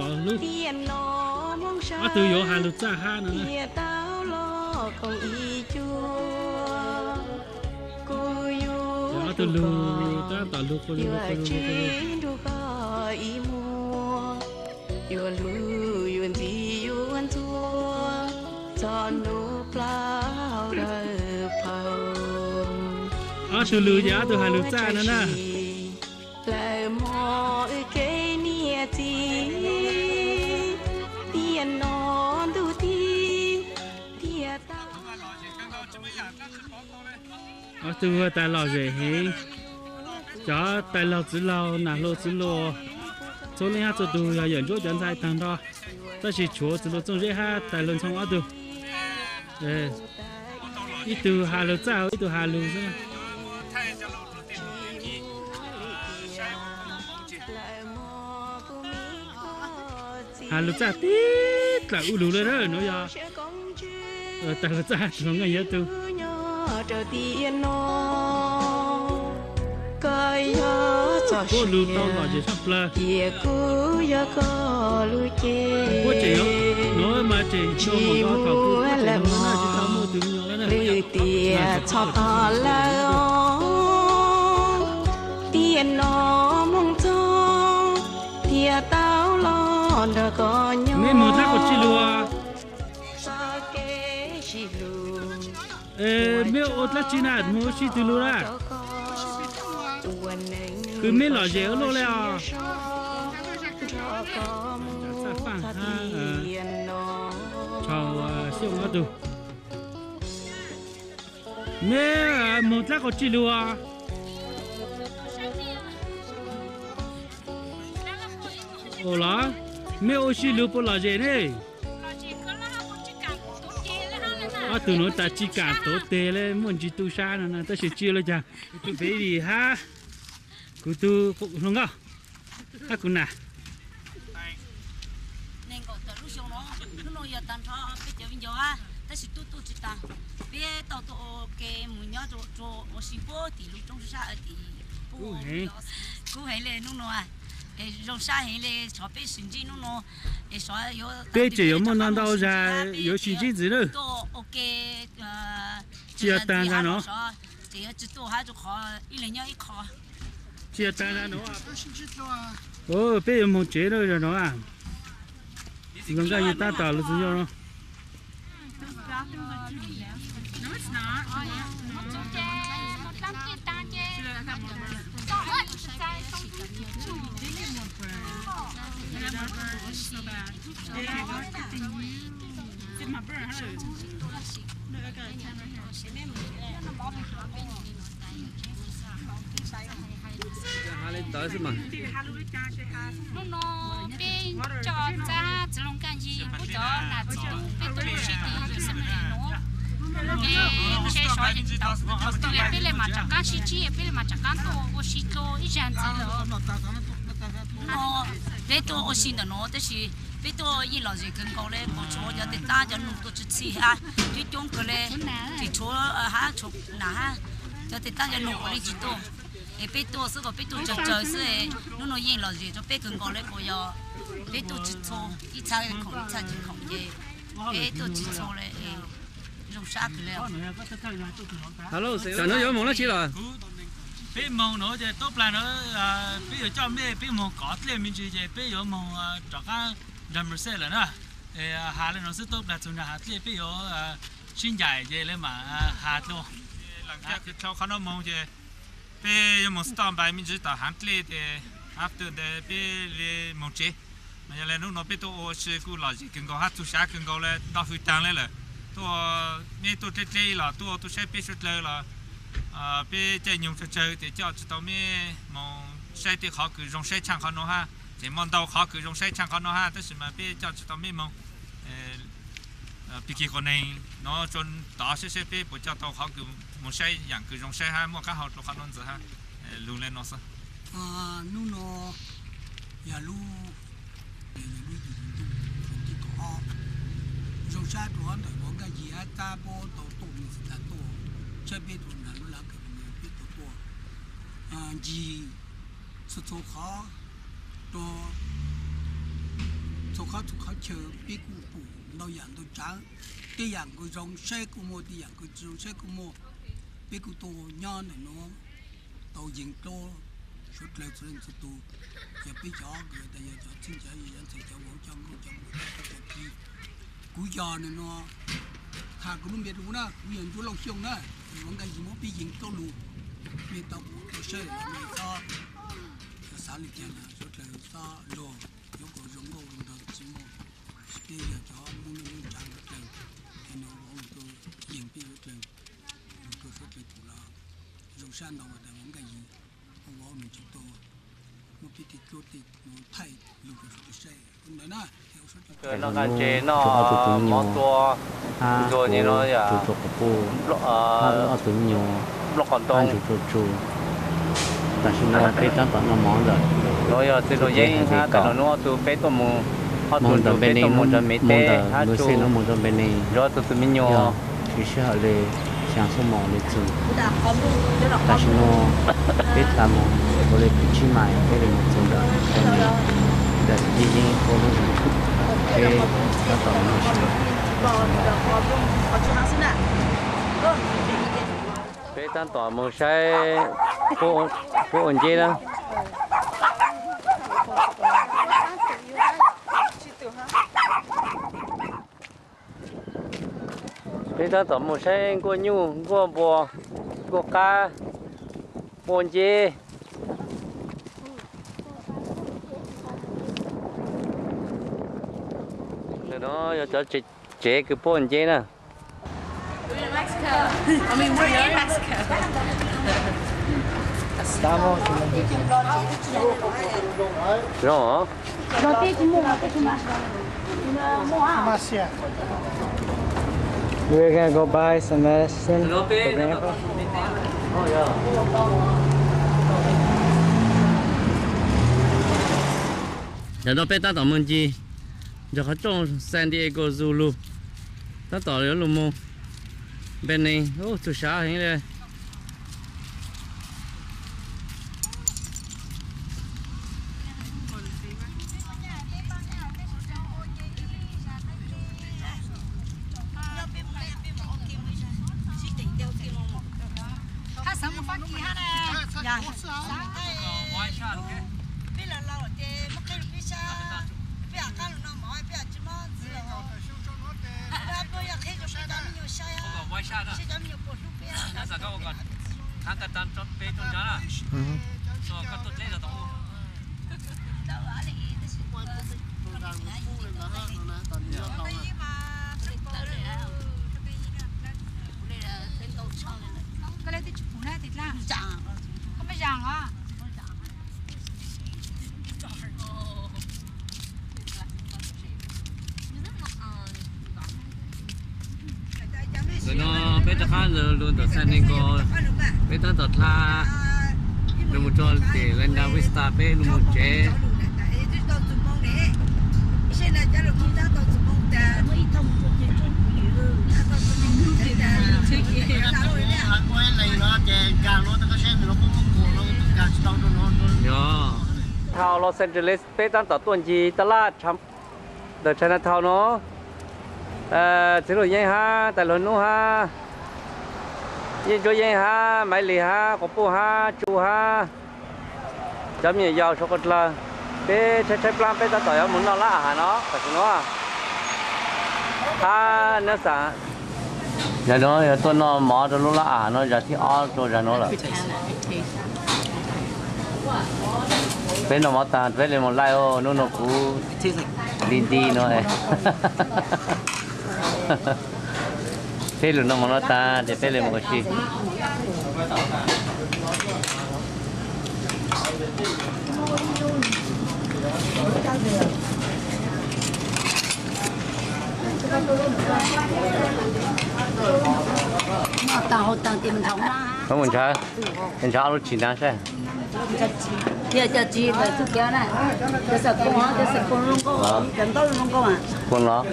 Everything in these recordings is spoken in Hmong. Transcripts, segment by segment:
Ob tug yuav has lug txaj hab no na. Ob tug lug tab tom lug qw lug qw lug qw lug. Ob tug lug ces ob tug has lug txaj no na. Ob tug ua tas lom zem heev, cov tais laug txiv laug, nam hluas txiv hluas, txhua leej hab txhua tug yog yawm ntsuab cov ntxhais taag nrho, tab sis tshuav txiv hluas Txooj Zeb hab tais laug Ntxhoo ob tug. Ib tug has lug txaj, ib tug has lug xwb. Has lug txaj tib dlaim ub lug le na, nuav yog tais lug txaj hluas nkauj yog tug. Puab lug tau lom zem saj plawg. Puab tseem, nuav mas tseem xyoo mas nkaus thaum kuv puab tseem lug na, tsis tau muaj tug me nyuam le na. Meb moog dlaab quas tsib lug? Meb ua dlaab tsi na, moog ua si twg lug na? Kws meb lom zem ua luaj le os. Txhaj Faaj hab Tshau Xyooj ob tug. Meb moog dlaab quas tsib lug? Ua los, meb ua si lug puas lom zem ne? Ob tug nuav tas tsi kaam tuav teg le, muaj ntsis tu sab no na, tab sis tsi ua le caag. Kuv tus baby hab kuv tus hluas nkauj hab kuv nam. Nees nkaum tawm lub xyoo no, hnub no yog tag nrho peb cov viv ncaus, tab sis tub tuaj tsis taag. Peb tau tuaj ua ke mus nyob rua ua si puag tim lub roob sab tim kub heev le hnub no. Zoo sab heev le, thov peb sim ntsib hnub no. Peb tseem yuav muaj ntau ntau zag yuav sim ntsib ntxiv na. Tuaj ua ke, tsis yog taag zag no, tseem yuav tsis tuaj hab rua qhov ib leeg nyob ib qho. Tsis yog taag zag no, peb yuav moog tsev na zag no. Zoo nkauj yeej tab tom lug txug yog no. Hnub no peb coj txhab txiv hluas Nkaj Yig puab cov nam txiv tub peb tuaj ua si tim Yosemite no. Ces ntshe sov tau thaum twg peb le maam rov qaab sib ntsib, peb le maam rov qaab tuaj ua si dlua ib zag ntxiv lawm. Hnub no peb tuaj ua si ntawm no tab sis peb tuaj yeej lom zem kawg nkaus le, puas tshuav cov tej taab cov noog tuaj tsi txhij hab, coob coob kawg le, tseem tshuav hab tshuav nam hab, cov tej taab cov noog puav leej tsis tuaj. Es peb tuaj xwb, kom peb tuaj tsawg tsawg xwb, hnub no yeej lom zem rua peb kawg nkaus le, puas yog peb tuaj tsis txhua, ib txhia khoom ib txhia tsis khoom ces peb tuaj tsis txhua le. Zoo sab kawg le. Tam no yuav moog dlaab tsi los? Peb moog no ces tub plag no, peb yuav coj mej peb moog kov dlej me ntsis ces peb yuav moog rov qaab nraag Merced lawm na. Has le no xwb, tub plag txug nraag hav dlej peb yuav sib ncaim ces le maam has dlua. Qhov no moog ces peb yuav moog stop by me ntsis tom hav dlej ces after ntawd peb le moog tsev. Mas yog le hnub no peb tuaj ua si kuj lom zem kawg nkaus hab txug sab kawg nkaus le, nto hwv taag le lawm. Tuaj, mej tuaj dleb dleb los tuaj, tuaj saib peb suav dlawg los peb caij nyoog tsawg tsawg tes coj tsis tau mej moog saib tej qhov kws zoo saib tshaaj qhov no hab. Ces muaj ntau qhov kws zoo saib tshaaj qhov no hab, tab sis mas peb coj tsis tau mej moog. Pig kig quas neeg no tsuas tov saib saib peb puas coj tau qhov kws moog saib yaam kws zoo saib hab muaj qaab hau rua qhov no ntxiv hab. Lug le no xwb. Hnub no yog lub, yog lub yim ntuj tim kaum ob, zoo sab rua ntawm Nkaj Yig hab tab puab tau tuaj mus txug tas tuaj, saib peb tug nam lub laj kws peb tau tuaj ncig txhua txhua qhov rua Txhua qhov txhua qhov chaw peb kuj pum ntau yam ntau tsav, tej yam kuj zoo saib kuj muaj, tej yam kuj tsis zoo saib kuj muaj. Peb kuj tuaj nyob ntawm nuav tau yees dlua suav dlawg txhua leej txhua tug. Yog peb cov kws tas yog cov txheeb cov ze, cov ntxhais cov vauv, cov nkauj cov muam, cov kwv cov tij, kuv yog nim no tham kuv lub npe rau na, kuv yog Ntsuab Lauj Xyooj na. Kuv nkaj yig muab peb yees dlua lug, mej tau pum tau saib los mej txhob xav li cas na, suav dlawg txhob luag, yuav kom zoo nkauj zoo nraug tsis muaj. Peb yog cov Hmoob noj Hmoob tsav suav dlawg, es nov vauv lug tuaj yees peb suav dlawg, lug rua suav dlawg pum los zoo sab ntau tas kuv nkaj yig ua vauv nws tsis tau muab peb tej dluab tej thaij lug rua suav dlawg saib ntawd na. Noj qab ntses noj mov tua ntxuag ni no yog ob tug nyuas, nploj qos ntoo. Tam sim no peb tab tom noj mov ntawm no yog txiv Laug Yeeb hab txiv Laug Nub ob tug, peb tuaj mus, ob tug ntawm Npe Nees, peb tuaj mus nrug Mes Teb hab tug, mus rua ob tug tus me nyuam. Siv sij hawm li xyaa xuab moos li txug. Tam sim no peb txav moog ua li peb tsib mais peb li moog txug ntawm Npe Nees, ntawm Yeeb Yeeb puab lub zos, peb tab tom moog sib. Peb tab tom moog saib puab ua nceb na. Peb tab tom moog saib nkuaj nyuj, nkuaj npua, nkuaj qab, puab ua nceb. Ntawm no yog cov tsev kws puab ua nceb na. Zoo os. We're gonna go buy some medicine for Grandpa. Ntawm no peb tab tom moog ncig ntawm qhov rooj San Diego Zoo lug, tab tom yuav lug moog Npe Nees, ub txug sab heev li. Hab xav mus Fab Kis hab na. Peb los laus ces muab qheb rau peb saib, peb yog qab lug noj mov peb yog tsis mob ntxiv los, peb yog qheb rau peb cov me nyuam saib, saib cov me nyuam puas hlub peb. Koj le twb tsis pum na, tim dlaab koj maj zaam os. Ntawm no peb rov qab lug ntawm San Diego, peb tab tom dlha lug mus rua tim Linda Vista, peb lug mus tsev. Yog, thaus Los Angeles peb tab tom tuaj ncig taj laj ntawm Chinatown no. Txiv Laug Yeeb hab, Tais Laug Nub hab, Yeej Ntsuab Yeeb hab, Maiv Lis hab, Quas Puj hab, Tsu hab, cov me nyuam yaus suav dlawg, peb tshaib tshaib plaab peb tab tom yuav mus noj lab a has no tam sim nuav. Hab nab xav, yog nuav yog tuaj noj mov rua lub lab a has no zag thib ob rua zag nuav lawm. Peb noj mov taag peb le moog laij, nub nua kuv nti nti no. Peb lug noj mov no taag tes peb le moog ua si. Mus ntshaw, ntshaw ob lub tshis nag saib. Yog cov tsis ntawm txuj kiav na, cov xav koos, cov xav koos zoo nkauj, cov ntaub zoo nkauj a. Koos los?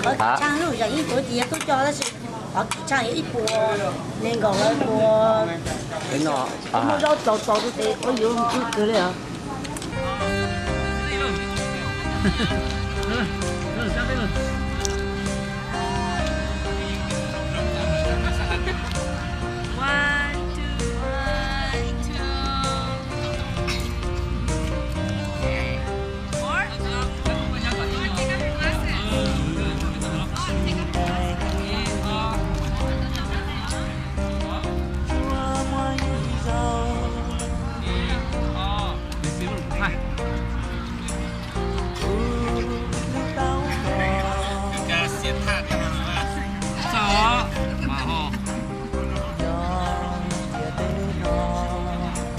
Qhov tshaj lug yog ib tuav ces yog tub coj tab sis qhov tshaj yog ib puas nees nkaum lawm puas. Muaj zaub txaus txaus rau tes ua yuav kawg kawg li os. One, two, one, two.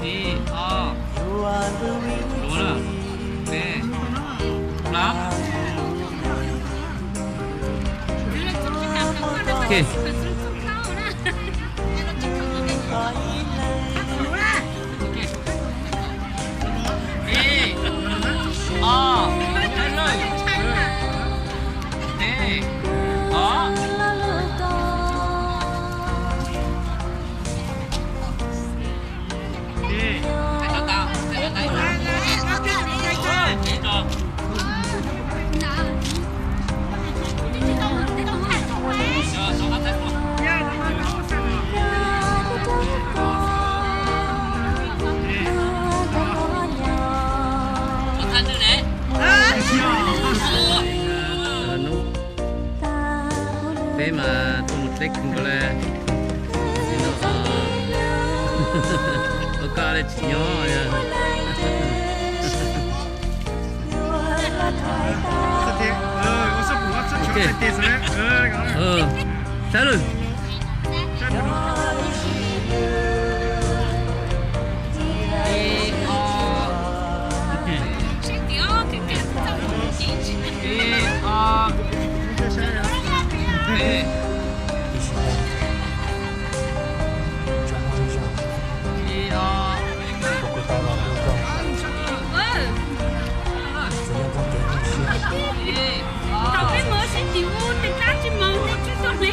Ib, ob, rau na, peb, plaub. Ok. Ib, ob, peb, ob. Peb mas tuaj mus teb kawg nkaus li. Ua koj li tsis nyob. Saib lawm. Tau peb mus sib tim ub tej kab tsis mus tej tsis tau li.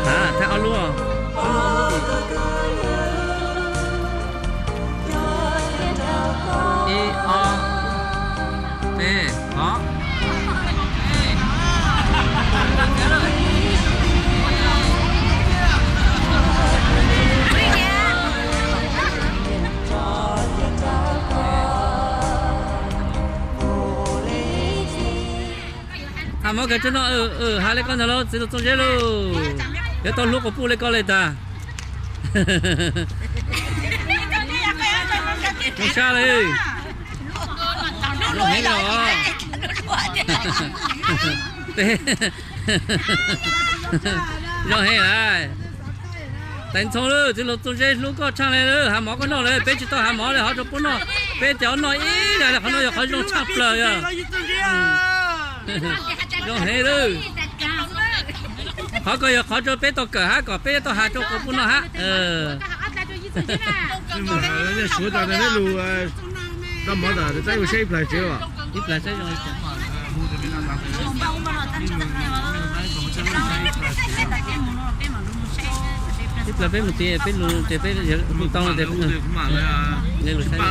Thaij ob lub. Ib, ob, peb, ob. Has mov kawg tsuag no, has li koj ntag lauj, txiv Tub Txooj Zeb lauj. Yuav tau hlub quas puj li koj li tag. Zoo sab li. Zoo heev os. Zoo heev lawm. Teev Ntxhoo lauj, txiv Tub Txooj Zeb hlub koj tshaj li lauj, has mov koj noj lawm, peb tsis tau has mov li, ho rau puab noj, peb cov noj ib yam li qhov no yog qhov zoo tshaj plaws yog. Zoo heev lauj. Qhov ko yog qhov rau peb tau kawm hab kom peb tau has rau quas puj noj hab. Suav tas peb lug tau mov tas, saib ua saib ib plag tsev as. Ib plag saib zoo li cas. Ib plag peb mus txiv, peb lug ces peb lug tau no ces peb lug saib.